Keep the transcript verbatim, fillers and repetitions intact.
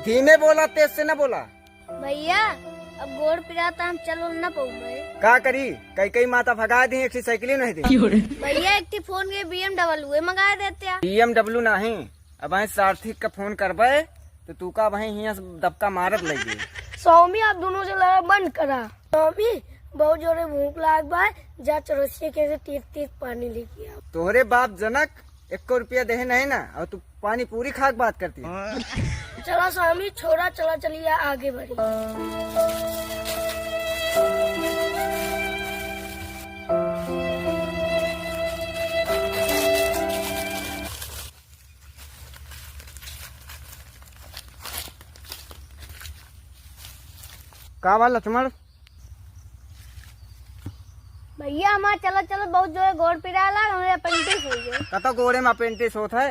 धीमे बोला, तेज से न बोला। भइया, अब गोड़ पिरात, हम चल उल न पउबे। का करी, कई कई माता भगा दी, एक ठे साइकिल नहीं दी। भइया, एक ठे फोन के B M W मंगा देते। B M W नहीं, अब वहीं सारथी का फोन करबे तो तू का वहीं हियां से दबका मारत लगी। स्वामी, आप दोनों से लड़ा बंद करा। स्वामी, बहुत जोरे भूख लाग बा, जा चौरसिया के से तीत तीत पानी लेके आ। तोहरे बाप जनक एको रुपया देहे नहीं ना, और तू पानी पूरी खाक बात करती है। चला स्वामी, छोड़ा, चला चलिया आगे बढ़ी। का बा लक्ष्मण? भइया, हमार चलत चलत बहुत जोरे गोड़ पिराला, हमें अपेंडिक्स हो गया। कतो गोड़े में अपेंडिक्स होत है?